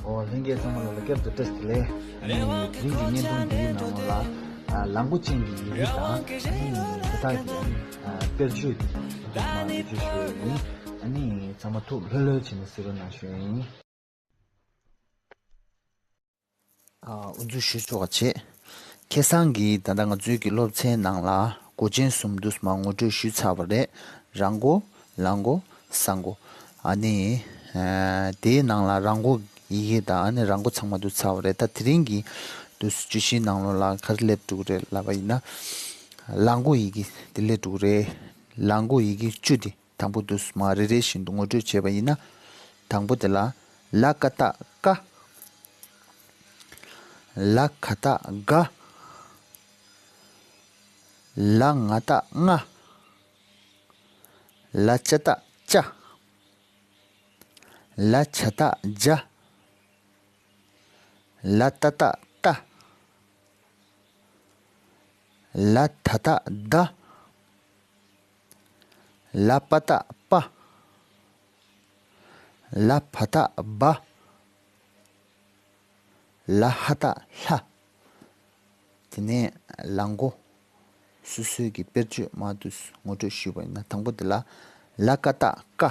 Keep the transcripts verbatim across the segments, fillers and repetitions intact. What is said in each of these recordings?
ཨོ་ལྷན་རྒྱས་ཚང་མ་ལ་བསྐྱར་དུ་བཀྲ་ཤིས་བདེ་ལེགས། ཨ་ནི་དེ་རིང་གི་བརྙན་ཐུང་འདིའི་ནང་ལ་ཨ་གླང་མགོ་ཅན་གྱི་ཡི་གེ་དང་ཨ་ནི་དེ་དག་གི་ཨ་ནི་ཨ་དཔེར་བརྗོད་འདུག་མ་འདུག་ཅེས་ཞུ་ཡ་ཡིན། ཨ་ནི་ཚང་མ་ཐུགས་ལྷོད་ལྷོད་བྱས་ནས་གཟིགས་རོགས་གནང་ཞུ་ཡ་ཡིན། ཨ་འུ་ཚོ་ཞུ་ཆོག་པ་བྱེད། ཁ་སང་གི་ད་ལྟ་ང་ཚོའི་གི་སློབ་ཚན་ནང་ལ་མགོ་ཅན་གསུམ་འདུག་མ་ངོ་སྤྲོད་ཞུས་ཚར་བ་རེད། ར་མགོ། ལ་མགོ། ས་མགོ། ཨ་ནི་ཨ་དེའི་ནང་ལ་ར་མགོ་ཡི་གེ་དང་ཨ་ནི་ར་མགོ་ཚང་མ་འདུག་ཚར་བ་རེད། ད་དེ་རིང་གི་འདུག་བཅུ་བཞིའི་ནང་ལོགས་ལ་ག་རེ་སླེབས་འགྲོ་གི་རེད་ལབ་པ་ཡིན་ན། ལ་མགོ་ཡི་གེ་དེ་སླེབས་འགྲོ་གི་རེད། ལ་མགོ་ཡི་གེ་བཅུ་དེ། དང་པོ་འདུག་མ་རེ་རེ་བཞིན་དུ་ངོ་སྤྲོད་བྱས་པ་ཡིན་ན། དང་པོ་དེ་ལ། ལ་ཀ་བཏགས་ཀ། ལ་ག་བཏགས་ག། ལ་ང་བཏགས་ང་། ལ་ཅ་བཏགས་ཅ། ལ་ཇ་བཏགས་ཇ། ལ་ཏ་བཏགས་ཏ། ལ་ད་བཏགས་ད། ལ་པ་བཏགས་པ། ལ་བ་བཏགས་བ། ལ་ཧ་བཏགས་ལྷ། དེ་ནས་ལ་མགོ། སོ་སོའི་གི་དཔེར་བརྗོད་མར་དུ་ངོ་སྤྲོད་ཞུས་པ་ཡིན་ན། དང་པོ་དེ་ལ། ལ་ཀ་བཏགས་ཀ།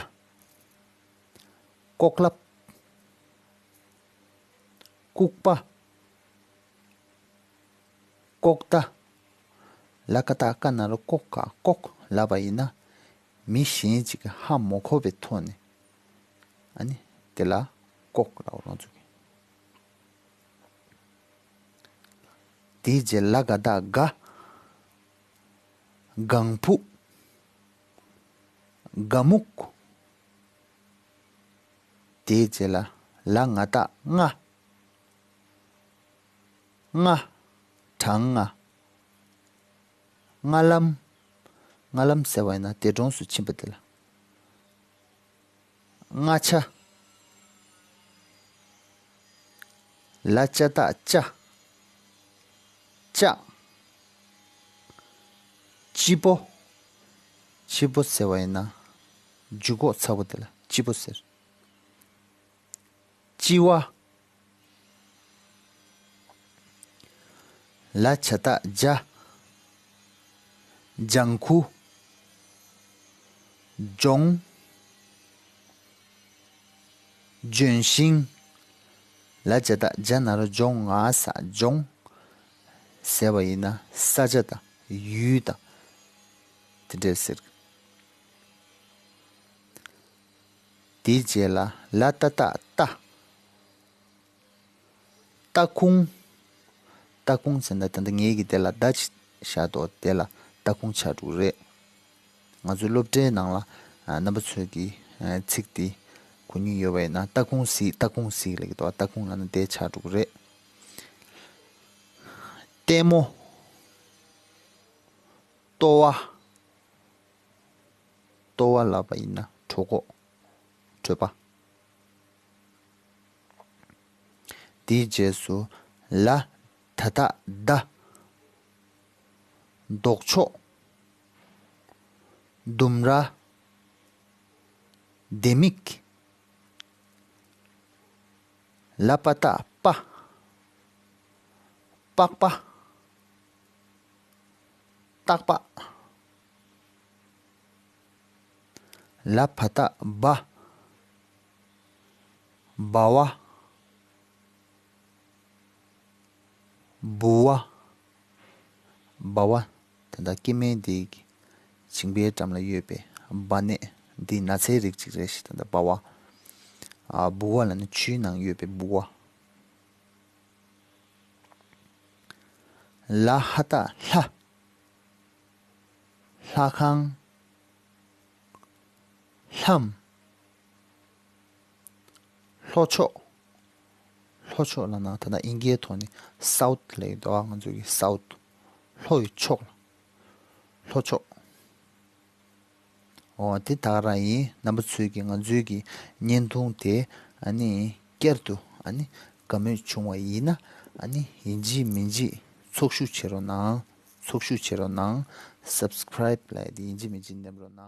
ཀོ་ཀླབ། ལྐུགས་པ། ལྐོག་ལྟ། ལ་ཀ་བཏགས་ཀ་ན་རོ་ལྐོ་ག་ལྐོག་ལབ་པ་ཡིན་ན། མི་གཞན་ཅིག་གི་ཧ་མ་གོ་བའི་ཐོག་ནས། ཨ་ནི་དེ་ལ་ལྐོག་ལབ་རང་ཚུགས། དེའི་རྗེས་ལ་ག་བཏགས་ག། ལྒང་ཕུག། ག་མུག། དེའི་རྗེས་ལ་ལ་ང་བཏགས་ལྔ། ལྔ། གྲངས་ལྔ། ལྔ་ལམ། ལྔ་ལམ་ཟེར་བ་ཡིན་ན་འདས་གྲོངས་སུ་ཕྱིན་པ་དེ་ལ། ལྔ་ཆ། ལ་ཅ་བཏགས་ལྕ། ལྕགས། སྤྱི་པོ། སྤྱི་པོ་ཟེར་བ་ཡིན་ན། ལྗིད་ཁོག་ཚ་པོ་དེ་ལ་སྤྱི་པོ་ཟེར། ལྕི་བ། ལ་ཇ་བཏགས་ལྗ། ལྗང་ཁུ། ལྗོངས། ལྗོན་ཤིང་། ལ་ཇ་བཏགས་ལྗ་ན་རོ་ལྗོ་ང་ས་ལྗོངས། ཟེར་བ་ཡིན་ན་ས་ཆ་དང་ཡུལ་དང་། དེ་འདྲས་ཟེར། དེའི་རྗེས་ལ་ལ་ཏ་བཏགས་ལྟ། ལྟ་ཁུང་། ལྟ་ཁུང་ཟེར་ན་ད་ལྟ་ངེད་ཀྱིས་དེ་ལ་ད་ཅིག་བཞག་འདུག་དེ་ལ་ལྟ་ཁུང་ཆགས་འགྲོ་གི་རེད། ང་ཚོའི་སློབ་གྲྭའི་ནང་ལ་ཨ་རྣམ་པ་ཚོས་ཀྱིས་ཨ་ཚིག་དེ་གོ་མྱོང་ཡོད་པ་ཡིན་ན། ལྟ་ཁུང་ཟིག་ལྟ་ཁུང་ཟིག་ལབ་ཀྱི་འདུག་ལྟ་ཁུང་ལབ་ན་དེ་ཆགས་འགྲོ་གི་རེད། ལྟད་མོ། ལྟོ་བ། ལྟོ་བ་ལབ་པ་ཡིན་ན་གྲོད་ཁོག་གྲོད་པ། དེའི་རྗེས་སུ་ལ་ད་བཏགས་ལྡ། ལྡོག་ཕྱོགས། ལྡུམ་ར། ལྡེ་མིག། ལ་པ་བཏགས་ལྤ། ལྤགས་པ། ལྟག་པ། ལ་བ་བཏགས་ལྦ། ལྦ་བ། ལྦུ་བ། ལྦ་བ། ད་ལྟ་སྐྱེ་དམན་དེ་གི་མཇིང་པའི་འགྲམ་ལ་ཡོད་པའི་ལྦ་ནད་འདི་ན་ཚའི་རིགས་གཅིག་རེད་ཤག་ད་ལྟ་ལྦ་བ། ཨ་ལྦུ་བ་ལབ་ན་ཆུའི་ནང་ཡོད་པའི་ལྦུ་བ། ལ་ཧ་བཏགས་ལྷ། ལྷ་ཁང་། ལྷམ། ལྷོ་ཕྱོགས། ལྷོ་ཕྱོགས་ལབ་ན་ད་ལྟ་དབྱིན་སྐད་ཐོག་ནས་སའུཐ་ལབ་ཀྱི་འདུག་ང་ཚོ་གི་སའུཐ། ལྷོ་ཡི་ཕྱོགས་ལ། ལྷོ་ཕྱོགས། འོ་དེ་ད་ག་རང་ཡིན། རྣམ་པ་ཚོས་ཀྱིས་ང་ཚོའི་གི་བརྙན་ཐུང་དེ་ཨ་ནི་བསྐྱར་དུ་ཨ་ནི་དགའ་མོས་བྱུང་བ་ཡིན་ན། ཨ་ནི་ཡིན་གཅིག་མིན་གཅིག་ཚོགས་ཞུགས་བྱེད་རོགས་གནང་། ཚོགས་ཞུགས་བྱེད་རོགས་གནང་། སབ་སི་ཀ་རའིབ་ལབ་ཡ་དེ་ཡིན་གཅིག་མིན་གཅིག་མནན་རོགས་གནང་།